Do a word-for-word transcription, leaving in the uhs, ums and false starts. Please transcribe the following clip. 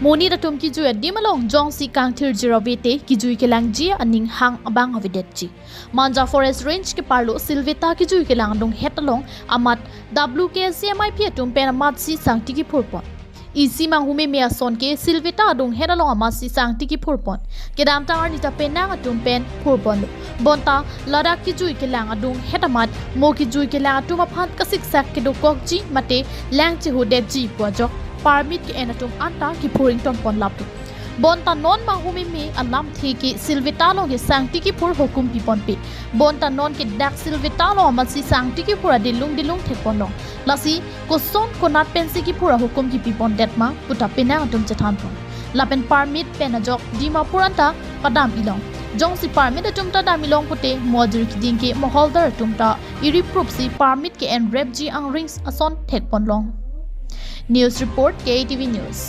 Monit atum kijui adim along jongsi kangthir jirove te kijui kelangji aning hang abang avedetji. Manja Forest Range keparlo Silveta kijui kelang adunghet along amat W K S C M I P atum pen amatsi sangti kiphurpon. Isi manghumeme ason ke Silveta adunghet along amatsi sangti kiphurpon. Kedamtang arni ta penang atum pen phurponlo. Bonta ladak kijui kelang adunghet amat mo kijui kelang atum aphan kasiksak kedokokji mate lang chehudetji pu ajok permit ke-en atum anta kiphur ingtonpon laplo. Bonta non manghumeme alamthe ke Silveta along ke sangti kiphur hukum piponpe. Bonta non ke dak Silveta along amatsi sangti kiphur adilung dilung thekponlong. Lasi koson konat pensi kiphur ahukum kipipondet ma puta penang atum chethanpon. Lapen permit pen ajok Dimapur anta padam ilong. Jongsi permit atum ta dam ilong pute mo ajir kiding ke moholdar atum ta iri prupsi permit ke-en repji angrings ason thekponlong. News report, K A T V News.